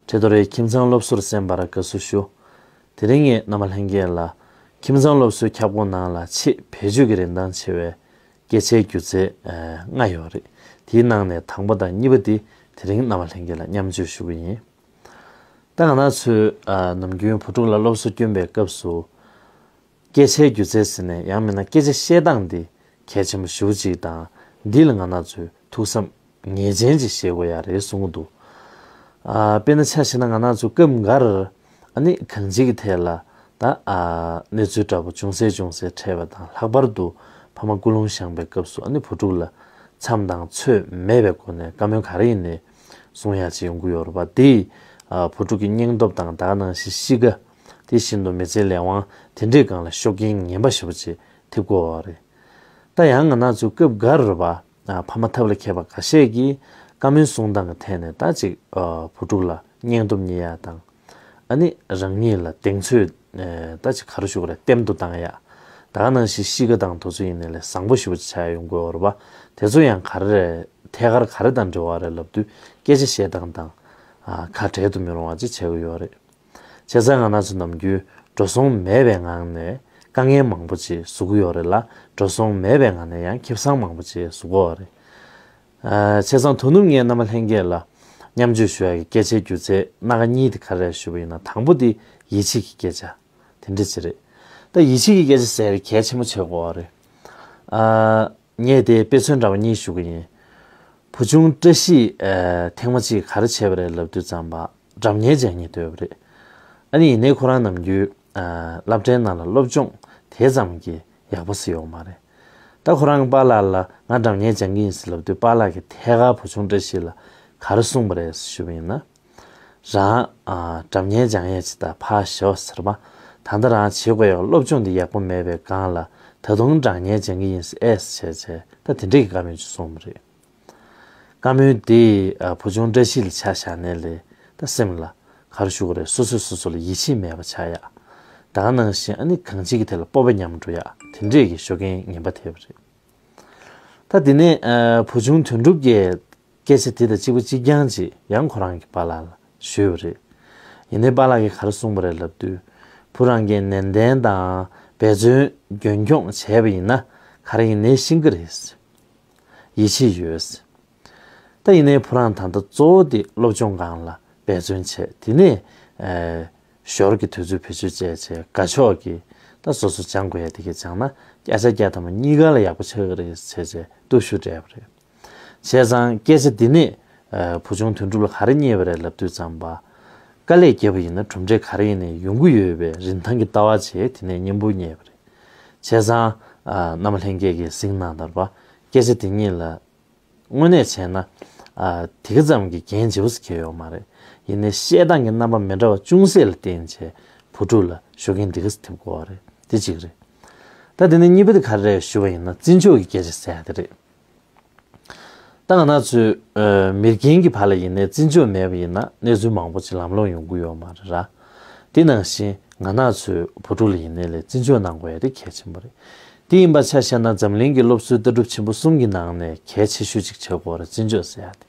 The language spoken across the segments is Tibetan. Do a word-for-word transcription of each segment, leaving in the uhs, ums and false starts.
ཁྲི་དོ་རའི་ཁྱིམ་ཚང་སློབ་གསོར་གསན་པར་དགའ་བསུ་ཞུ། དེ་རིང་ངས་རྣམ་པ་ལྷན་རྒྱས་ལ་ཁྱིམ་ཚང་སློབ་གསོའི་ཁྱབ་ཁོངས་ནང་ལ་ཆེས་བེད་སྤྱོད་ཀྱི་རིན་ཐང་ཆེ་བའི་སྐད་ཆའི་སྒྱུ་རྩལ་ལྔ་ཡོད་རེད། དེའི་ནང་ནས་དང་པོ་དང་གཉིས་པ་དེ་དེ་རིང་རྣམ་པ་ལྷན་རྒྱས་ལ་མཉམ་སྤྱོད་ཞུ་གི་ཡིན། ད་ང་རང་ཚོས་ནམ་རྒྱུན་བུ་ཕྲུག་ལ་སློབ་གསོ་སྐྱོན་པའི་སྐབས་སུ། སྐད་ཆའི་སྒྱུ་རྩལ་ཟེར་ནས་ཡང་མིན་ན་སྐད་ཆ་བཤད་སྟངས་འདི་གལ་ཆེན་པོ་ཞེ་པོ་ཅིག་དང་འདི་ལ་ང་རང་ཚོས་ཐུགས་བསམ་ངེས་ཅན་ཅིག་བཞེས་དགོས་ཡ་རེད་གསུང་གི་འདུག་ཨ་དཔེར་ན་ཆ་བཞག་ན་ང་རང་ཚོ་སྐབས་འགར་ཨ་ནི་གང་ཅིའི་ཐད་ལ་ད་ཨ་གནས་ཚུལ་འདྲ་པོ་ཅུང་ཟད་ཅུང་ཟད་འཕྲད་པ་དང་ལྷག་པར་དུ་ཕ་མ་ཀུན་སློང་བཞེངས་པའི་སྐབས་སུ་ཨ་ནི་བུ་ཕྲུག་ལ་མཚམས་དང་ཚོད་མེད་པའི་སྒོ་ནས་བཀའ་མོལ་ག་རེ་ཡིན་ནའི་གསུང་ཡ་ཅིག་ཡོང་གི་ཡོད་རེད་པ། དེས་ཨ་བུ་ཕྲུག་གི་སྙིང་སྟོབས་དང་ད་ག་ནང་བཞིན་གཤིས་ཀ་དེ་བཞིན་དུ་མི་ཚེའི་ལས་དབང་དེ་འདྲའི་སྒང་ལ་ཤུགས་རྐྱེན་ངན་པ་ཞེ་པོ་ཅིག་ཐེབས་ཀྱི་ཡོད་རེད། ད་ཡང་ང་རང་ཚོའི་སྐབས་འགའ་རེ་རེད་པ། ཕ་མ་ཐབས་ལ་མཁས་པ་འགའ་ཤས་ཀྱིས་བཀའ་མོལ་གསུང་སྟངས་ཀྱི་ཐད་ནས་ད་ཅིག་བུ་ཕྲུག་ལ་སྙིང་སྟོབས་རྙེད་ཡ་དང་། ཨ་ནི་རང་ཉིད་ལ་གདེང་ཚོད་ད་ཅིག་ག་རེ་ཞུ་དགོས་རེད། བརྟན་དུ་བཏང་ཡ། ད་ག་ནང་བཞིན་གཤིས་ཀ་དང་དེ་ཚོ་ཡིན་ནའི་ལས་བཟང་པོ་ཞེ་པོ་ཅིག་ཆགས་ཡོང་གི་ཡོད་རེད་པ། དེ་ཚོ་ཡང་ག་རེ་རེད། ཐད་ཀར་ག་རེ་དང་འབྲེལ་བ་རེད་ལབ་དུས་སྐད་ཆ་བཤད་སྟངས་དང་ཁ་བྲལ་དུ་མི་རུང་བ་ཅིག་བྱེད་ཀྱི་ཡོད་རེད། བྱས་ཙང་ང་རང་ཚོ་ནམ་རྒྱུན་འགྲོ་སོང་མེད་པའི་ངང་ནས་དཀའ་ངལ་མང་པོ་ཅིག་བཟོ་གི་ཡོད་རེད་ལ། འགྲོ་སོང་མེད་པའི་ངང་ནས་ཡང་ཁེ་བཟང་མང་པོ་ཅིག་བཟོ་གི་ཡོད་རེད། ཨ་བྱས་ཙང་དོ་ནུབ་ངས་རྣམ་པ་ལྷན་རྒྱས་ལ་མཉམ་སྤྱོད་ཞུ་ཡག་གི་སྐད་ཆའི་སྒྱུ་རྩལ་སྣ་ཁ་གཉིས་དེ་ག་རེ་རེད་ཞུ་བ་ཡིན་ན། དང་པོ་དེ་ཡིད་ཆེས་ཀྱི་སྐད་ཆ་དེ་འདྲ་ཅིག་རེད། ད་ཡིད་ཆེས་ཀྱི་སྐད་ཆ་ཟེར་ཡག་གལ་ཆེན་པོ་ཆགས་ཀྱི་ཡོད་རེད། ཨ་ངས་དེ་དཔེ་མཚོན་འདྲ་བ་གཉིས་ཞུ་གི་ཡིན། བུ་ཆུང་བཀྲ་ཤིས་ཨ་ཐེངས་མ་གཅིག་ག་རེ་བྱས་པ་རེད་ལབ་དུས་ཙམ་པ་སྒྲ་སྙན་སྦྱང་མཁན་འདྲ་བོ་རེད། ཨ་ནི་ཡིན་ནའི་ཁོ་རང་ནམ་རྒྱུན་ཨ་སློབ་གྲྭའི་ནང་ལ་སློབ་སྦྱོང་དེ་ཙམ་གྱི་ཡག་པོ་ཟེར་ཡོད་མ་རེད། ད་ཁོ་རང་གི་པཱ་ལགས་ལ་ང་སྒྲ་སྙན་སྦྱང་གི་ཡིན་ཟེར་ལབ་དུས་པཱ་ལགས་ཀྱིས་ཐད་ཀར་བུ་ཆུང་བཀྲ་ཤིས་ལ་ག་རེ་གསུངས་པ་རེད་ཞུས་པ་ཡིན་ན། རང་ཨ་སྒྲ་སྙན་སྦྱང་ཡས་ཅིག་ད་ཕར་ཞོག་ཟེར་བ། ད་ལྟ་རང་བྱེད་དགོས་ཡག་སློབ་སྦྱོང་འདི་ཡག་པོ་མེད་པའི་སྒང་ལ་ད་དུང་སྒྲ་སྙན་སྦྱང་གི་ཡིན་ཟེར་ཨེ་ཟེར་བྱས་བྱས་ད་དེ་འདྲའི་གི་བཀའ་མོལ་ཅིག་གསུངས་པ་རེད། བཀའ་མོལ་དེས་ཨ་བུ་ཆུང་བཀྲ་ཤིས་ལ་ཆ་བཞག་ནའི་ལས་ད་སེམས་ལ་ག་རེ་ཞུ་དགོས་རེད། སོ་སོས་སོ་སོ་ལ་ཡིད་ཆེས་མེད་པ་ཆགས་ཡག་ད་ག་ནང་བཞིན་ཨ་ནི་གང་ཅིའི་ཐད་ལ་སྤོབས་པ་ཉམས་འགྲོ་ཡག་དེ་འདྲས་ཀྱི་ཤུགས་རྐྱེན་ངན་པ་ཐེབས་པ་རེད། ད་དེ་ནས་ཨ་བུ་ཆུང་དོན་གྲུབ་ཀྱིས་སྐད་ཆ་དེ་དང་གཅིག་པ་གཅིག་རྐྱང་ཅིག་ཡང་ཁོ་རང་གི་པཱ་ལགས་ལ་ཞུས་པ་རེད། ཡིན་ནའི་པཱ་ལགས་ཀྱིས་ག་རེ་གསུངས་པ་རེད་ལབ་དུས། བུ་རང་གིས་ནན་ཏན་དང་འབད་བརྩོན་རྒྱུན་འཁྱོངས་བྱས་པ་ཡིན་ན་ག་རེ་ཡིན་ནའི་ཤེས་ཀྱི་རེད། ཡིད་ཆེས་ཡོད། ད་ཡིན་ནའི་བུ་རང་ད་ལྟ་གཙོ་བོ་དེ་སློབ་སྦྱོང་སྒང་ལ་འབད་བརྩོན་བྱས། དེ་ནས་ཨ་ཞོར་གྱི་དུས་ཚོད་བེད་སྤྱོད་བྱས་བྱས་དགའ་ཕྱོགས་ཀྱི་ད་སོ་སོ་སྦྱང་དགོས་ཡ་དེ་གས་སྦྱངས་ན་བརྒྱ་ཆ་བརྒྱ་ཐམ་པ་གཉིས་ཀ་ལ་ཡག་པོ་ཆགས་ཀྱི་རེད་ཟེར་བྱས་སྟོབས་ཤུགས་སྤྲད་པ་རེད། བྱས་ཙང་སྐད་ཆ་འདི་ནས་ཨ་བུ་ཆུང་དོན་གྲུབ་ལ་ག་རེ་རྙེད་པ་རེད་ལབ་དུས་ཙམ་པ། དཀའ་ལས་བརྒྱབ་པ་ཡིན་ན་གྲུབ་འབྲས་ག་རེ་ཡིན་ནའི་ཡོང་གི་ཡོད་པའི་རིན་ཐང་གི་ལྟ་བ་བྱས་དེ་ནས་སྙིང་པོ་རྙེད་པ་རེད། བྱས་ཙང་ཨ་རྣམ་པ་ལྷན་རྒྱས་ཀྱིས་གཟིགས་གནང་དང་པ། སྐད་ཆ་དེ་གཉིས་ལ་དངོས་གནས་བྱས་ན་ཨ་དེ་ག་ཙམ་གྱི་འགན་ལྗིད་པོ་ཞིག་འཁྱེར་ཡོད་མ་རེད། ཡིན་ནའི་བཤད་སྟངས་ཀྱི་རྣམ་པ་མི་འདྲ་བ་ཅུང་ཟད་ལ་བརྟེན་བྱས་བུ་ཕྲུག་ལ་ཤུགས་རྐྱེན་འདི་ག་ཙམ་ཐེབས་དགོས་པ་རེད། དེ་གཅིག་རེད། ད་དེ་ནས་གཉིས་པ་དེ་ག་རེ་རེད་ཞུ་བ་ཡིན་ན་བརྩི་འཇོག་གི་སྐད་ཆ་ཟེར་ཡ་དེ་རེད། ད་ང་རང་ཚོས་ཨ་མི་རྒན་གྱི་བར་ལ་ཡིན་ནའི་བརྩི་འཇོག་མེད་པ་ཡིན་ན་གནས་ཚུལ་མང་པོ་ཅིག་ལམ་ལྷོང་ཡོང་གི་ཡོད་མ་རེད་ར། དེ་ནང་བཞིན་ང་རང་ཚོས་བུ་ཕྲུག་ལ་ཡིན་ནའི་ལས་བརྩི་འཇོག་གནང་དགོས་ཡ་དེ་གལ་ཆེན་པོ་རེད། དེ་ཡིན་པ་ཆ་བཞག་ན་འཛམ་གླིང་གི་སློབ་གསོའི་ལྟ་གྲུབ་ཆེན་པོ་གསུམ་གྱི་ནང་ནས་གལ་ཆེ་ཤོས་ཅིག་ཆགས་ཀྱི་ཡོད་རེད། བརྩི་འཇོག་ཟེར་ཡ་དེ།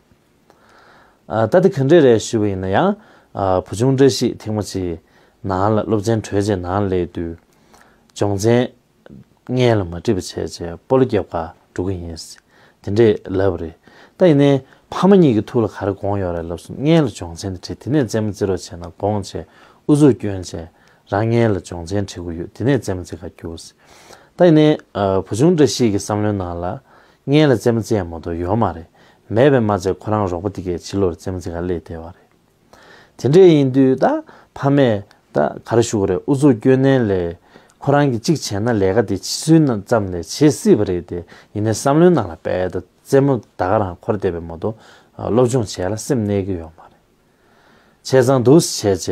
ཨ་ད་དེ་ག་འདྲས་རེད་ཞུས་པ་ཡིན་ན་ཡང་ཨ་བུ་ཆུང་བཀྲ་ཤིས་ཐེངས་མ་གཅིག་ནང་ལ་སློབ་ཚན་གྲོལ་རྗེས་ནང་ལ་སླེབས་དུས་སྦྱོང་ཚན་སྔོན་ལ་མ་འགྲིག་པ་བྱས་རྗེས་སྤོ་ལོ་རྒྱབ་ག་འགྲོ་གི་ཡིན། དེ་འདྲས་ལབ་པ་རེད། ད་ཡིན་ནའི་ཕ་མ་གཉིས་ཀྱི་ཐུགས་ལ་ག་རེ་དགོངས་ཡོད་རེད་ལབ་སོང་། སྔོན་ལ་སྦྱོང་ཚན་དེ་ཁྲིད། དེ་ནས་རྩེད་མོ་རྩེ་རོགས་བྱས་ན་དགོངས་བྱས་ཨུ་ཚུགས་སྐྱོན་བྱས་རང་སྔོན་ལ་སྦྱོང་ཚན་ཁྲིད་དགོས་ཡོད། དེ་ནས་རྩེད་མོ་རྩེ་ག་རྒྱུགས། ད་ཡིན་ནའི་ཨ་བུ་ཆུང་བཀྲ་ཤིས་ཀྱི་བསམ་བློའི་ནང་ལ་སྔོན་ལ་རྩེད་མོ་རྩེ་ཡ་མ་གཏོགས་ཡོད་མ་རེད། མེད་པས་མ་ཚད་ཁོ་རང་རོགས་པ་དེ་གས་ཕྱི་ལོགས་ལ་རྩེད་མོ་རྩེ་ག་སླེབས་བསྡད་པ་རེད། དེ་འདྲས་ཡིན་དུས་ད་ཕ་མས་ད་ག་རེ་ཞུ་དགོས་རེད། ཨུ་ཚུགས་སྐྱོན་ནའི་ལས་ཁོ་རང་གིས་གཅིག་བྱས་ན་ལས་ཀ་དེ་ཕྱི་ཚུལ་ཙམ་ལས་བྱེད་སྲིད་པ་རེད་དེ། ཡིན་ནའི་བསམ་བློའི་ནང་ལ་དཔེ་ད་རྩེད་མོ་ད་ག་རང་འཁོར་བསྡད་པའི་མ་གཏོགས་སློབ་སྦྱོང་བྱས་ལ་སེམས་གནས་ཀྱི་ཡོད་མ་རེད། བྱས་ཙང་འདུག་སེ་བྱས་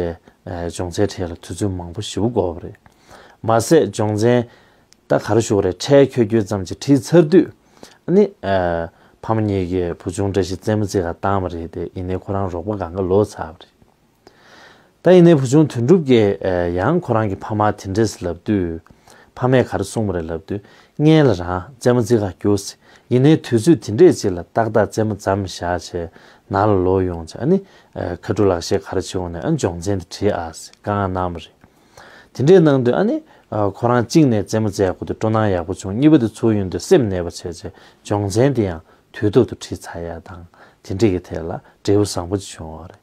བྱས་སྦྱོང་ཚན་ཁྲིད་ལ་དུས་ཚོད་མང་པོ་ཞེ་པོ་འགོར་བ་རེད། མ་ཟད་སྦྱོང་ཚན་ད་ག་རེ་ཞུ་དགོས་རེད། འཕྲལ་འཁྱོལ་འཁྱོལ་ཙམ་ཅིག་ཁྲིད་ཚར་དུས་ཨ་ནི་ཨ་ཕ་མ་གཉིས་ཀྱིས་བུ་ཆུང་བཀྲ་ཤིས་རྩེད་མོ་རྩེ་ག་བཏང་བ་རེད་དེ། ཡིན་ནའི་ཁོ་རང་རོགས་པ་སྒང་ག་ལོག་ཚར་བ་རེད། ད་ཡིན་ནའི་བུ་ཆུང་དོན་གྲུབ་ཀྱིས་ཨ་ཡང་ཁོ་རང་གི་ཕ་མ་དེ་འདྲས་ལབ་དུས། ཕ་མས་ག་རེ་གསུངས་པ་རེད་ལབ་དུས། སྔོན་ལ་རང་རྩེད་མོ་རྩེ་ག་རྒྱུགས། ཡིན་ནའི་དུས་ཚོད་དེ་འདྲས་ཅིག་ལ་ཏག་ཏག་རྩེད་མོ་མཚམས་བཞག་བྱས་ ནང་ལ་ལོག་ཡོང་བྱས། ཨ་ནི་ཨ་མཁའ་འགྲོ་ལག་ཤེས་ག་རེ་བྱེད་འོང་ནས། ཨ་ནི་སྦྱོང་ཚན་དེ་བྲིས་ཨ་ཟེར་བཀའ་མངགས་གནང་བ་རེད། དེ་འདྲའི་གནང་དུས་ཨ་ནི་ཨ་ཁོ་རང་གཅིག་ནས་རྩེད་མོ་རྩེ་ཡག་པོ་འདུག་སྤྲོ་སྣང་ཡག་པོ་བྱུང་། གཉིས་པ་དེ་ཚུགས་ཡོང་དུས་སེམས་ནད་པ་བྱས་བྱས་སྦྱོང་ཚན་དེ་ཡང་དུས་ཐོག་ཏུ་བྲིས་ཚར་ཡག་དང་། དེ་འདྲའི་གི་ཐད་ལ་འབྲས་བུ་བཟང་པོ་ཅིག་བྱུང་བ་རེད།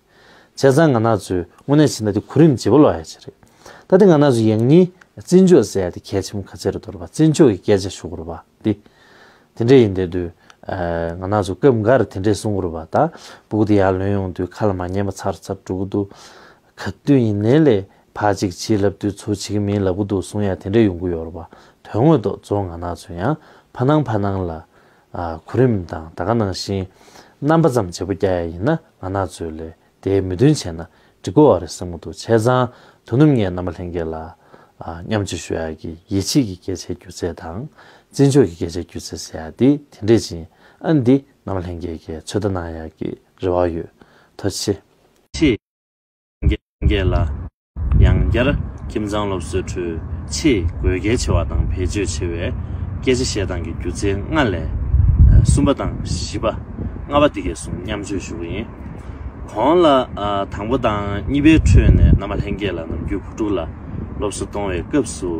བྱས་ཙང་ང་རང་ཚོས་དངོས་གནས་བྱས་ན་དེ་གོ་རིམ་བརྗེ་པོ་ལོག་ཡག་ཅིག་རེད། ད་ལྟ་ང་རང་ཚོ་ཡང་སྙིང་བརྩི་འཇོག་ཟེར་ཡག་དེ་གལ་ཆེན་པོ་ག་ཚད་རེད་འདུག་རེད་པ། བརྩི་འཇོག་གི་སྐད་ཆ་ཞུ་དགོས་རེད་པ། འདི། དེ་འདྲ་ཡིན་བསྡད་དུས། ཨ་ང་རང་ཚོ་སྐབས་འགའ་རེ་དེ་འདྲས་གསུང་གི་རེད་པ། ད་སྤུ་གུ་དེ་ཡར་ལོན་ཡོང་དུས་ཁ་ལ་མ་ཉན་པ་ཚར་ཚར་འགྲོ་གི་འདུག་ག་དུས་ཡིན་ནའི་ལས་ཕར་གཅིག་བྱེད་ལབ་དུས་ཚུར་བྱེད་ཀྱི་མིན་ལབ་གི་འདུག་གསུང་ཡག་དེ་འདྲ་ཡོང་གི་ཡོད་རེད་པ། དོན་དངོས་ཐོག་གཙོ་བོ་ང་རང་ཚོ་ཡང་ཕར་ནང་ཕར་ནང་ལ་ཨ་གོ་རིམ་དང་ད་ག་ནང་བཞིན་རྣམ་པ་ཙམ་བརྗེ་པོ་རྒྱག་ཡག་ཡིན་ན། ང་རང་ཚོས་ལས་དེའི་མོས་མཐུན་བྱས་ན་འགྲིག་གི་རེད་བསམ་གི་འདུག་བྱས་ཙང་དོ་ནུབ་ངས་རྣམ་པ་ལྷན་རྒྱས་ལ་ཨ་མཉམ་སྤྱོད་ཞུ་ཡག་གི་ཡིད་ཆེས་ཀྱི་སྐད་ཆའི་སྒྱུ་རྩལ་དང་། བརྩི་འཇོག་གི་སྐད་ཆའི་སྒྱུ་རྩལ་ཟེར་ཡག་འདི་དེ་འདྲས་ཅིག་ཨ་འདི་རྣམ་པ་ལྷན་རྒྱས་ཀྱིས་ཚོད་ལྟ་གནང་ཡག་གི་རེ་བ་ཡོད། ཐུགས་རྗེ་ཆེ། ཆེས་ལྷན་རྒྱས་ལ་ཡང་བསྐྱར་ཁྱིམ་ཚང་སློབ་གསོའི་ཁྲོད་ཆེས་དགོས་གལ་ཆེ་བ་དང་བེད་སྤྱོད་ཆེ་བའི་སྐད་ཆ་བཤད་སྟངས་ཀྱི་སྒྱུ་རྩལ་ལྔ་ལས་གསུམ་པ་དང་བཞི་པ། ལྔ་པ་འདི་གས་གསུམ་མཉམ་སྤྱོད་ཞུ་གི་ཡིན། གོང་ལ་ཨ་དང་པོ་དང་གཉིས་པའི་ཁྲོད་ནས་རྣམ་པ་ལྷན་རྒྱས་ལ་ནམ་རྒྱུན་བུ་ཕྲུག་ལ་སློབ་གསོ་གཏོང་བའི་སྐབས་སུ་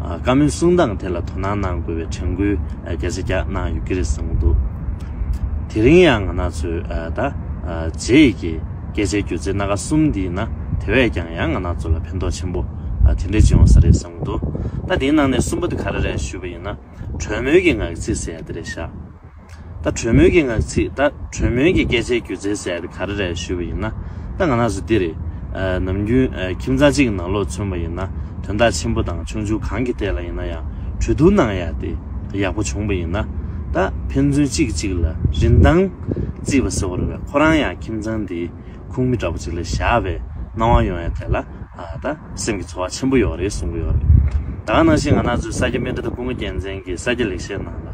ཨ་བཀའ་མོལ་གསུང་སྟངས་དེ་ལ་དོ་སྣང་གནང་དགོས་པའི་དྲན་སྐུལ་ཨ་བརྒྱ་ཆ་བརྒྱ་གནང་ཡོད་ཀྱི་རེད་བསམ་གྱི་འདུག་དེ་རིང་ཡང་ང་རང་ཚོས་ཨ་ད་ཨ་རྗེས་ཀྱི་སྐད་ཆའི་སྒྱུ་རྩལ་སྣ་ཁ་གསུམ་འདིའི་ནང་དེ་བས་ཀྱང་ཡང་ང་རང་ཚོ་ལ་ཕན་ཐོགས་ཆེན་པོ་ཨ་དེ་འདྲས་ཅིག་ཡོང་ས་རེད་བསམ་གྱི་འདུག་ད་དེའི་ནང་ནས་གསུམ་པ་དེ་ག་རེ་རེད་ཞུས་པ་ཡིན་ན། གྲོས་མོལ་གྱི་ངག་ཚིག་ཟེར་ཡག་དེ་རེད་ཤག་ད་གྲོས་མོལ་གྱི་ངག་ཚིག་ད་གྲོས་མོལ་གྱི་སྐད་ཆའི་སྒྱུ་རྩལ་ཟེར་ཡག་དེ་ག་རེ་རེད་ཞུས་པ་ཡིན་ན། ད་ང་རང་ཚོ་འདི་རེད། ཨ་ནམ་རྒྱུན་ཨ་ཁྱིམ་ཚང་གཅིག་གི་ནང་ལོགས་མཚོན་པ་ཡིན་ན། དོན་དག་ཆེན་པོ་དང་ཆུང་ཆུང་གང་གི་ཐད་ལ་ཡིན་ན་ཡང་གྲོས་བསྡུར་གནང་ཡག་དེ་ཡག་པོ་བྱུང་པ་ཡིན་ན། ད་ཕན་ཚུན་གཅིག་གིས་གཅིག་ལ་རིན་ཐང་བརྩིས་པ་ཟེར་བ་རེད་པས། ཁོ་རང་ཡང་ཁྱིམ་ཚང་འདིའི་ཁོངས་མི་འདྲ་པོ་ཅིག་ལ་བཞག་པའི་སྣང་བ་ཡོང་ཡག་དེ་ལ་ཨ་ད་སེམས་ཀྱི་ཚོར་བ་ཆེན་པོ་ཡོད་རེད་གསུང་གི་ཡོད་རེད། ད་ག་ནང་བཞིན་ང་རང་ཚོའི་ས་སྐྱ་སྨན་རི་དང་ཀུན་དགའ་རྒྱལ་མཚན་གྱི་ས་སྐྱ་ལེགས་བཤད་ནང་ལ།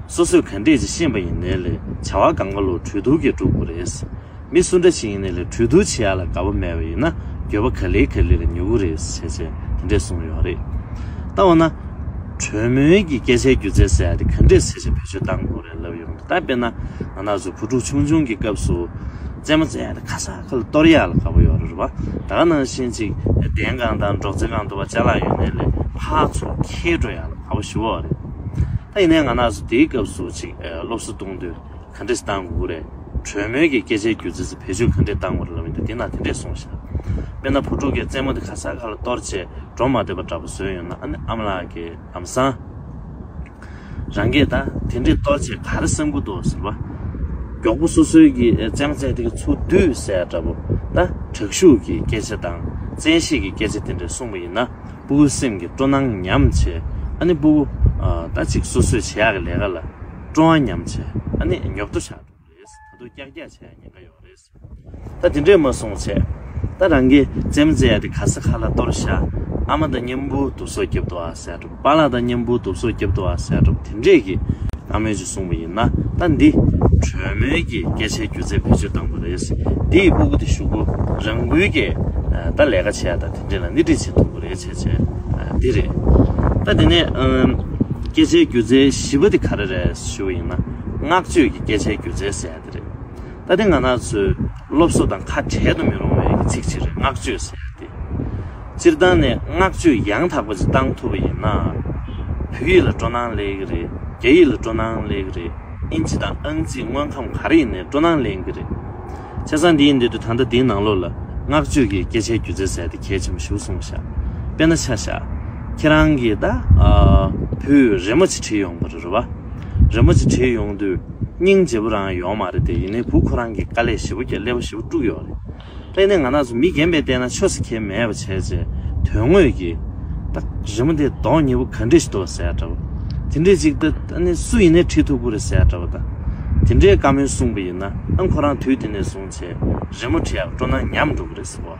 སོ་སོས་ག་འདྲས་ཅིག་ཤེས་པ་ཡིན་ནའི་ལས་བྱ་བ་གང་ག་ལོ་གྲོས་བསྡུར་གྱིས་སྒྲུབ་དགོས་རེད། མི་སུ་འདྲ་ཞིག་ཡིན་ནའི་ལས་གྲོས་བསྡུར་བྱེད་ཡག་ལ་དགའ་པོ་མེད་པ་ཡིན་ན་འགྱོད་པ་ག་ལེ་ག་ལེ་ལ་ཉོ་གི་རེད་ཟེར་བྱས་དེ་འདྲས་གསུངས་ཡོད་རེད། ད་འོ་ན། གྲོས་མོལ་གྱི་སྐད་ཆའི་སྒྱུ་རྩལ་ཟེར་ཡག་དེ་ག་འདྲས་ཟེར་བྱས་བེད་སྤྱོད་གཏང་དགོས་རེད་ལབ་ཡོང་དུས། ད་དཔེར་ན་ང་རང་ཚོ་བུ་ཕྲུག་ཆུང་ཆུང་གི་སྐབས་སུ་རྩེད་མོ་རྩེ་ཡག་དེ་ག་ས་ག་ལ་གཏོར་ཡག་ལ་དགའ་པོ་ཡོད་རེད་པ། ད་ག་ནང་བཞིན་ཅིག་གདན་གང་དང་འབྲོག་རྩེད་གང་འདུག་པ་ཅ་ལག་ཡོད་ནའི་ལས་ཕར་ཚུར་འཁྱེར་འགྲོ་ཡག་ལ་དགའ་པོ་ཞེ་པོ་རེད། ད་ཡིན་ནའི་ང་རང་ཚོ་དེའི་སྐབས་སུ་ཅིག་ཨ་སློབ་གསོ་གཏོང་དུས་ག་འདྲས་གཏང་དགོས་རེད། གྲོས་མོལ་གྱི་སྐད་ཆའི་སྒྱུ་རྩལ་ཚོ་བེད་སྤྱོད་ག་འདྲས་གཏང་དགོས་རེད་ལབ་ཡིན་དུས། དེ་ན་དེ་འདྲས་གསུངས་ཤག་དཔེར་ན་བུ་ཕྲུག་གིས་རྩེད་མོ་དེ་ག་ས་ག་ལ་གཏོར་བྱས་འགྲོ་མ་བདེ་བ་འདྲ་པོ་བཟོས་ཡོད་ན། ཨ་ནི་ཨ་མ་ལགས་ཀྱིས་ལམ་སང་རང་གིས་ད་དེ་འདྲས་གཏོར་བྱས་ག་རེ་བསམ་གྱི་འདུག་ཟེར་བ། མགྱོགས་པོ་སོ་སོའི་གི་རྩེད་མོ་རྩེ་དེ་གི་ཚུར་བསྡུས་ཟེར་འདྲ་པོ། ད་དྲག་ཤུགས་ཀྱི་སྐད་ཆ་དང་བཙན་ཤེད་ཀྱི་སྐད་ཆ་དེ་འདྲས་གསུངས་པ་ཡིན་ན། སྤུ་གུའི་སེམས་ཀྱི་སྤྲོ་སྣང་ཉམས་བྱས། ཨ་ནི་སྤུ་གུ་ཨ་ད་ཅིག་སོ་སོས་བྱེད་ཡག་གི་ལས་ཀ་ལ་སྤྲོ་བ་ཉམས་བྱས། ཨ་ནི་ཉོབ་ཏོ་ཆགས་འགྲོ་གི་རེད། ད་དུང་ཀྱག་ཀྱག་བྱེད་ཡག་ཉེན་ཁ་ཡོད་རེད། ད་དེ་འདྲས་མ་སོང་བྱས། ད་རང་གིས་རྩེད་མོ་རྩེ་ཡག་དེ་ག་ས་ག་ལ་གཏོར་བཞག་ཨ་མ་དང་མཉམ་པོ་དུབ་སོ་རྒྱབ་འདུག་ཨ་ཟེར་འདྲ་པོ། པཱ་ལགས་དང་མཉམ་པོ་དུབ་སོ་རྒྱབ་འདུག་ཨ་ཟེར་འདྲ་པོ། དེ་འདྲས་ཀྱི་བཀའ་མོལ་ཅིག་གསུངས་པ་ཡིན་ན། ད་འདི་གྲོས་མོལ་གྱི་སྐད་ཆའི་སྒྱུ་རྩལ་བེད་སྤྱོད་གཏང་དགོས་རེད། འདི་ཡི་སྤུ་གུ་དེ་གཞུག་གུ་རང་འགུལ་གྱིས་ད་ལས་ཀ་བྱེད་ཡག་དང་དེ་འདྲས་ལ་སྣེ་ཁྲིད་བྱེད་ཐུབ་ཀྱི་རེད་བྱས་བྱས། འདི་རེད། ད་དེ་ནས་ཨམ་སྐད་ཆའི་སྒྱུ་རྩལ་བཞི་པ་དེ་ག་རེ་རེད་ཞུ་བ་ཡིན་ན། བསྔགས་བརྗོད་ཀྱི་སྐད་ཆའི་སྒྱུ་རྩལ་ཟེར་ཡག་དེ་རེད། ད་དེ་ང་རང་ཚོའི་སློབ་གསོ་དང་ཁ་བྲལ་དུ་མི་རུང་བའི་ཚིག་ཅིག་རེད། བསྔགས་བརྗོད་ཟེར་ཡག་དེ། སྤྱིར་བཏང་ནས་བསྔགས་བརྗོད་ཡང་དག་པ་ཅིག་བཏང་ཐུབ་པ་ཡིན་ན། བོད་ཡིག་ལ་སྤྲོ་སྣང་སླེབས་ཀྱི་རེད། རྒྱ་ཡིག་ལ་སྤྲོ་སྣང་སླེབས་ཀྱི་རེད། ཨིན་ཇི་དང་ཨང་རྩིས་དངོས་ཁམས་ག་རེ་ཡིན་ནའི་སྤྲོ་སྣང་སླེབས་ཀྱི་རེད། བྱས་ཙང་འདི་ཡིན་དུས་ད་ལྟ་འདིའི་ནང་ལོགས་ལ་བསྔགས་བརྗོད་ཀྱི་སྐད་ཆའི་སྒྱུ་རྩལ་ཟེར་དེ་གལ་ཆེན་པོ་ཞིག་གསུངས་ཤག་དཔེར་ན་ཆ་བཞག་ཁྱེད་རང་གིས་ད་ཨ་བོད་རི་མོ་ཅིག་བྲིས་ཡོང་བ་རེད་རེད་བ། རི་མོ་ཅིག་བྲིས་ཡོང་དུས་སྙིང་རྗེ་པོ་རང་ཡོད་མ་རེད་དེ། ཡིན་ནའི་བུ་ཁོ་རང་གིས་དཀའ་ལས་ཞེ་པོ་བརྒྱབ་ཀླད་པ་ཞེ་པོ་དཀྲུགས་ཡོད་རེད། དེ་ནས་ང་རང་ཚོ་མི་རྒན་པའི་ལྟས་ན་ཆོས་ཟེར་མཁན་མེད་པ་བྱས་བྱས། དོན་དངོས་ཀྱི་ད་རི་མོ་དེ་མདོག་ཉེས་པོ་ག་འདྲས་ཤིག་འདུག་ཟེར་འདྲ་བོ། དེ་འདྲས་ཅིག་ད་ཨ་ནི་སུ་ཡིན་ནའི་བྲིས་ཐུབ་ཀྱི་རེད་ཟེར་འདྲ་བོ། ད་དེ་འདྲའི་བཀའ་མོལ་གསུངས་པ་ཡིན་ན། ཨ་ཁོ་རང་དུས་དེ་ནས་བཟུང་བྱས་རི་མོ་བྲིས་ཡག་སྤྲོ་སྣང་ཉམས་འགྲོ་གི་རེད་ཟེར་བ།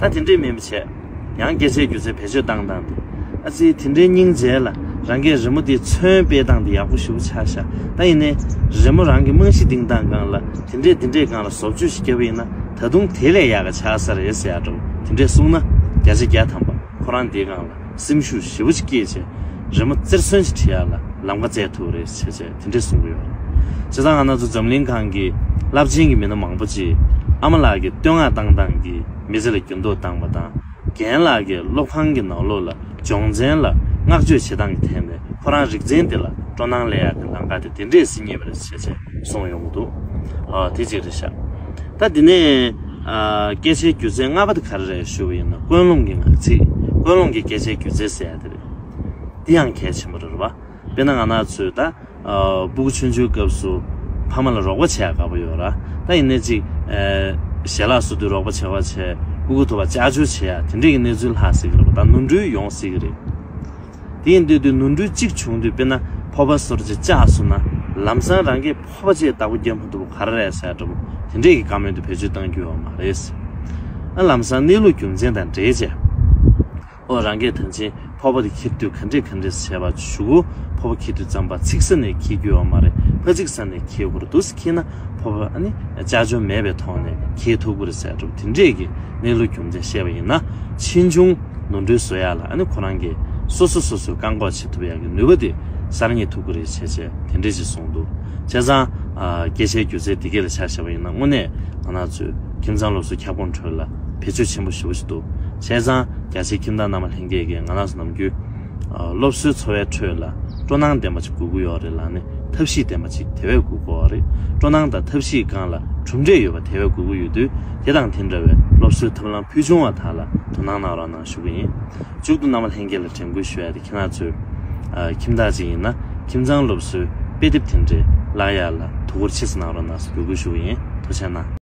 ད་དེ་འདྲས་མིན་པ་བྱས། ཡང་སྐད་ཆའི་སྒྱུ་རྩལ་བེད་སྤྱོད་བཏང་སྟངས་དེ། ཨ་ཙི་དེ་འདྲའི་སྙིང་རྗེ་ལ་རང་གིས་རི་མོ་དེ་མཚོན་སྤེལ་སྟངས་དེ་ཡག་པོ་ཞེ་པོ་ཆགས་ཤག་ད་ཡིན་ནའི་རི་མོ་རང་གི་རྨང་གཞི་བཏིང་སྟངས་སྒང་ལ་དེ་འདྲས་དེ་འདྲས་སྒང་ལ་བཟོ་བཅོས་ཤིག་བརྒྱབ་པ་ཡིན་ན། ད་དུང་དེ་ལས་ཡག་ག་ཆགས་ས་རེད་ཟེར་ཡག་འདྲ་བོ་དེ་འདྲས་གསུངས་ན་བརྒྱ་ཆ་བརྒྱ་ཐམ་པ་ཁོ་རང་དེའི་སྒང་ལ་སེམས་ཤུགས་ཞེ་པོ་ཅིག་སྐྱེས་བྱས། རི་མོ་རྩེར་སོན་ཅིག་བྲིས་ཡག་ལ་ལམ་ཁ་བཙལ་ཐུབ་རེད་ཟེར་བྱས་དེ་འདྲས་གསུང་གི་ཡོད་རེད། བྱས་ཙང་ང་རང་ཚོ་འཛམ་གླིང་སྒང་གི་ རླབས་ཆེན་གྱི་མི་སྣ་མང་པོ་ཅིག་ཨ་མ་ལགས་ཀྱིས་བསྟོད་བསྔགས་བཏང་སྟངས་ཀྱིས་མི་ཚེ་ལ་འགྱུར་ལྡོག་བཏང་བ་དང་། རྒན་ལགས་ཀྱིས་སློབ་ཁང་གི་ནང་ལོགས་ལ་སྦྱོང་ཚན་ལ་བསྔགས་བརྗོད་བྱེད་སྟངས་ཀྱི་ཐད་ནས་ཁོ་རང་རིག་འཛིན་དེ་ལ་སྤྲོ་སྣང་སླེབས་ཡག་གི་ལམ་ཁ་དེ་དེ་འདྲས་སེ་རྙེད་པ་རེད་ཟེར་བྱས་གསུངས་ཡོང་གི་འདུག་ཨ། དེ་གཅིག་རེད་ཤག་ད་དེ་ནས་ཨ། སྐད་ཆའི་སྒྱུ་རྩལ་ལྔ་པ་དེ་ག་རེ་རེད་ཞུ་བ་ཡིན་ན། ཀུན་སློང་གི་ངག་ཚིག་ཀུན་སློང་གི་སྐད་ཆའི་སྒྱུ་རྩལ་ཟེར་ཡ་དེ་རེད། འདི་ཡང་གལ་ཆེན་པོ་རེད་བ། དཔེར་ན་ང་རང་ཚོས་ད། ཨ། སྤུ་གུ་ཆུང་ཆུང་སྐབས་སུ་ཕ་མ་ལ་རོགས་པ་བྱེད་ཡ་དགའ་པོ་ཡོད་ར། ད་ཡིན་ནའི་ཅིག་ཨ། ཞལ་ལག་བཟོ་དུས་རོགས་པ་བྱེད་པ་བྱས། སྤུ་གུ་ཐུག་པ་ལྕགས་སྦྱོར་བྱེད་ཡ་དེ་འདྲས་ཀྱི་གནས་ཚུལ་ལྷག་སྲིད་ཀྱི་རེད་པ། ད་ནོར་འཁྲུལ་ཡོང་སྲིད་ཀྱི་རེད། དེ་ཡིན་དུས་དུས་ནོར་འཁྲུལ་གཅིག་བྱུང་དུས། དཔེར་ན་ཕོར་པ་བཟོ་འདྲ་ཅིག་བཅག་སོང་ན། ལམ་སང་རང་གིས་ཕོར་པ་ཅིག་བདག་པོ་རྒྱབ་མ་ཐུབ་པ་ག་རེ་རེད་ཟེར་འདྲ་པོ་དེ་འདྲས་ཀྱི་བཀའ་མོལ་དུ་བེད་སྤྱོད་གཏང་རྒྱུ་ཡོད་མ་རེད། ཨ། ལམ་སང་གནས་ལུགས་རྒྱུ་མཚན་དང་འབྲེལ་བྱས། ཨོ། རང་གིས་ད་ཅི་ཕོར་པ་དེ་འཁྱེར་དུས་ག་འདྲས་ག་འདྲས་བྱས་པ་ཞུ་གོ། ཕོར་པ་འཁྱེར་དུས་ཙམ་པ་ཚིག་ས་ནས་འཁྱེར་རྒྱུ་ཡོད་མ་རེད། ཕ་ཚིག་ས་ནས་འཁྱེར་དགོས་རེད། འདུག་སེ་འཁྱེར་ན་ཕོར་པ་ཨ་ནི་ལྕགས་སྦྱོར་མེད་པའི་ཐོག་ནས་འཁྱེར་ཐུབ་ཀྱི་རེད་ཟེར་འདྲ་པོ་དེ་འདྲས་ཀྱི་གནས་ལུགས་རྒྱུ་མཚན་བཤད་པ་ཡིན་ན། ཕྱིས་འབྱུང་ནོར་འཁྲུལ་བཟོ་ཡ་ལ་ཨ་ནི་ཁོ་རང་གིས་སོ་སོ་སོ་སོས་བཀག་འགོག་བྱེད་ཐུབ་ཡ་གི་ནུས་པ་དེ་གསར་རྙེད་ཐུབ་ཀྱི་རེད་བྱས་བྱས་དེ་འདྲས་ཅིག་གསུངས་འདུག་བྱས་ཙང་། ཨ། སྐད་ཆའི་སྒྱུ་རྩལ་འདི་གས་ལ་ཆ་བཞག་པ་ཡིན་ན། དངོས་གནས་ང་རང་ཚོའི་ཁྱིམ་ཚང་སློབ་གསོའི་ཁྱབ་ཁོངས་ཁྲོད་ལ་བེད་སྤྱོད་ཆེན་པོ་ཞེ་པོ་ཞིག་འདུག་བྱས་ཙང་རྒྱ་ཆེའི་ཁྱིམ་བདག་རྣམ་པ་ལྷན་རྒྱས་ཀྱིས་ང་རང་ཚོ་ནམ་རྒྱུན། ཨ། སློབ་གསོའི་འཚོ་བའི་ཁྲོད་ལ་སྤྲོ་སྣང་ལྡན་པ་ཅིག་དགོས་ཀྱི་ཡོད་རེད་ལབ་ནས་ཐབས་ཤེས་ལྡན་པ་ཅིག་དེ་བས་དགོས་ཀྱི་ཡོད་རེད། སྤྲོ་སྣང་དང་ཐབས་ཤེས་སྒང་ལ་གྲུབ་འབྲས་ཡོད་པ་དེ་བས་དགོས་ཀྱི་ཡོད་དུས། དེ་དང་དེ་འདྲ་བའི་སློབ་གསོའི་ཐབས་ལམ་ཕུལ་བྱུང་བ་དག་ལ་དོ་སྣང་གནང་རོགས་གནང་ཞུ་གི་ཡིན། མཇུག་ཏུ་རྣམ་པ་ལྷན་རྒྱས་ལ་དྲན་སྐུལ་ཞུ་ཡ་དེ། ཁྱེད་རང་ཚོས། ཨ། ཁྱིམ་བདག་ཅིག་ཡིན་ན་ཁྱིམ་ཚང་སློབ་གསོའི་དཔེ་དེབ་དེ་འདྲའི་བཀླག་ཡ་ལ་དོ་ཁུར་ཆེ་ཙམ་གནང་རོགས་གནང་ཟེར་འབོད་སྐུལ་ཞུ་གི་ཡིན། ཐུགས་རྗེ་གནང་།